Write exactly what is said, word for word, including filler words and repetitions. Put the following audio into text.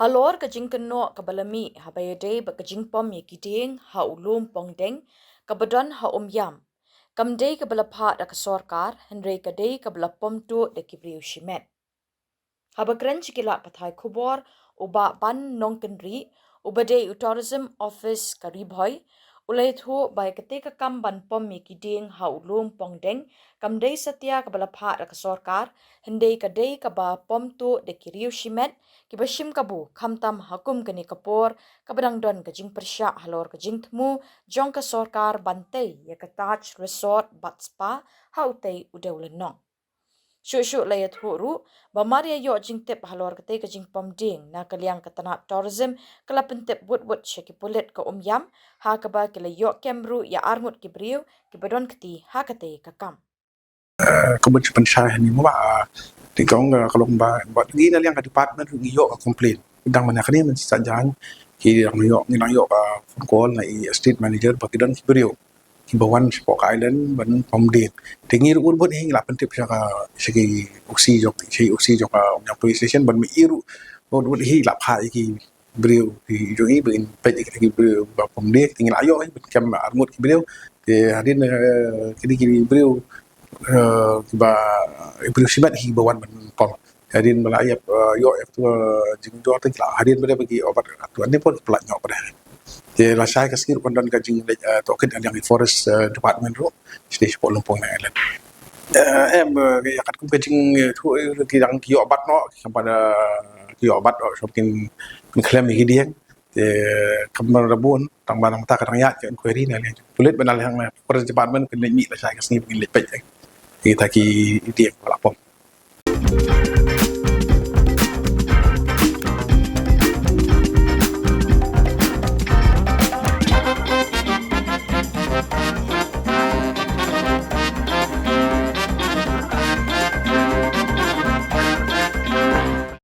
Halor ka jingkynnoh kaba la mih haba ïadei bad ka jingpom ïa ki dieng ha u lum Pongdeng kaba don ha Umïam, kam dei kaba la phah da ka sorkar, hynrei ka dei kaba la pom tuh da ki briew shimet. Haba kren sha ki lad pathai khubor, u Bah Ban Nongkynrih, uba dei u Tourism Office ka Ri Bhoi, u la ïathuh ba ïa katei ka kam ban pom ïa ki dieng ha u lum Pongdeng kam dei satia kaba la phah da ka sorkar, hynrei ka dei kaba pom tuh da ki briew shimet kiba shim kabu, khamtam ha kum kane ka por kaba dang don ka jingpyrshah halor ka jingthmu jong ka sorkar ban tei ïa ka Taj Resort bad Spa ha utei u dewlynnong. Shuh shuh la ïathuh ruh ba mar ïa ïoh jingtip halor katei ka jingpom dieng, na ka liang ka tnat tourism ka la pyntip wut wut sha ki pulit ka Umïam, ha kaba ki la ïoh kem ruh ïa arngut ki briew kiba don kti ha katei ka kam. Ka bun sha pynshai hani mo ba, ah, ti kong, ah, ka long ba, ba ngi na liang ka department ruh ngi ïoh ka complain. Dang mynne kane mynta sa jan ki dang ïoh, ngi dang ïoh ka phone call na i estate manager ba ki don ki briew kiba wan shapoh ka island ban pom dieng. Te ngi ruh wut wut hi ngi la pyntip sha ka, sha ki O C jong, sha i O C jong ka Umïam police station ban mih ruh wut wut hi la phah ïa ki briew ki jong i ban peit ïa ki briew ba pom dieng. Te ngi la ïoh hi ban kem arngut ki briew. Te hadien, eh, kine ki briew, eh, kiba, eh, briew shimet hi ba wan ban pom. Hadien ba la ïap, eh, ïoh ïa ka, eh, jingjur te ki la hadien ba dei ba ki ïoh bat, tu ani por ki pynlait noh ba dei. Te lashai ka sngi ruh kan don ka jingleit, eh, tohkit na liang i forest, eh, department ruh sdei shapoh Lumpong na island. Eh, em, eh, ïa katkum ka jing, eh, tu, eh, ki dang ki ïoh bat noh, ki kam pat, eh, ki ïoh bat noh, shuh kin, kin khlem ïa ki dieng. Te kam da bun, tang ba nangta ka dang ïaid ka inquiry na liang pulit, ba na liang forest department kin leit mih lashai ka sngi ba kin leit peit ïa kita ki dieng ba la pom.